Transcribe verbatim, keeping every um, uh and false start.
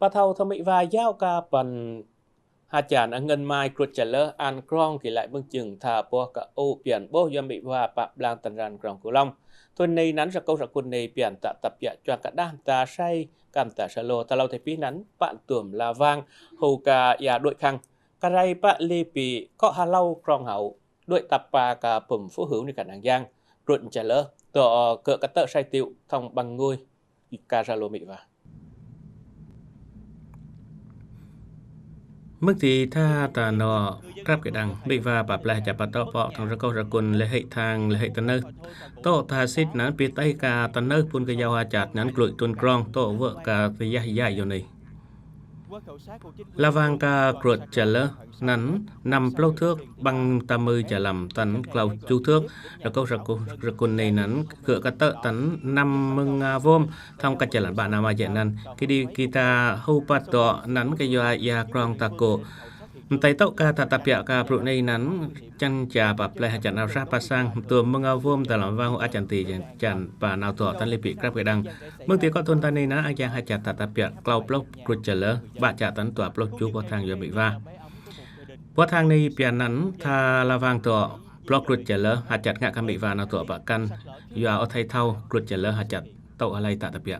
Ka thau thăm mĭ va yau ka păn ha chăn a ngăn mai kruôt čar lơ an krong ki lai mưng jưng tha boh ka ô pian boh yua mĭ va pă blang tăn ran krong Cửu Long. Thŭn nây năn rơkâu rơkun nây pian tă tăp yă čuang kơ đah mta sai kam tă sa lô ta lâu thê pih năn pă tuôm la vang hô ka ya đuĕ khăng. Ka rai pă lê pĭ kŏ ha lâu krong hau đuĕ tăp pa ka pŭm phú hữu ni kăn ang yang. Kruôt čar lơ tŏ kơ ka tơ̆ sai tiŭ thŏng băng ngui ka sa lô mĭ va. Mơ̆ng ti tha ta nŏ krăp kơ đăng mĭ va pă plei ha čar pă tŏ pŏ thŏng rơkâu rơkun lĕ hĕ thang lĕ hĕ tơnơh. Tŏ tha sĭt năn pĭ tơh ka tơnơh pŭn kơ yau ha čăt năn kluih tŭn krong tŏ vơ̆ ka tơyah yai yô nây. La vang ka kruôt čar lơ năn năm pluh thước băng ta mưi čar lăm tăn klâo čuh thước. Rơkâu rơkun nây năn kơ ka tơ̆ tăn năm mưng a vôm thŏng ka čar lăn ƀă nau ma jĕ năn. Ki đi ki ta hô pă tŏ năn kơ yua ya krong ta kô. Mtei tŏ ka tă tăp yă ka brŭ nây năn čăn čar pă plei ha čăn nau sah pă sang tuôm mưng a vôm ta lăm vang hô a čăn ti čăn pă nau tŏ tăn lê pĭ krăp kơ đăng. Mơ̆ng ti kŏ thŭn ta nây năn ang yang ha čăt tă tăp yă klâo pluh kruôt čar lơ ƀă čă tăn tua pluh čuh boh thang yua mĭ va. Boh thang nây pian năn tha la vang tŏ pluh kruôt čar lơ ha čăt ngă ka mĭ va nau tŏ pă kăn yua ôh thei thâu kruôt čar lơ ha čăt tŏ ha lei tă tăp yă.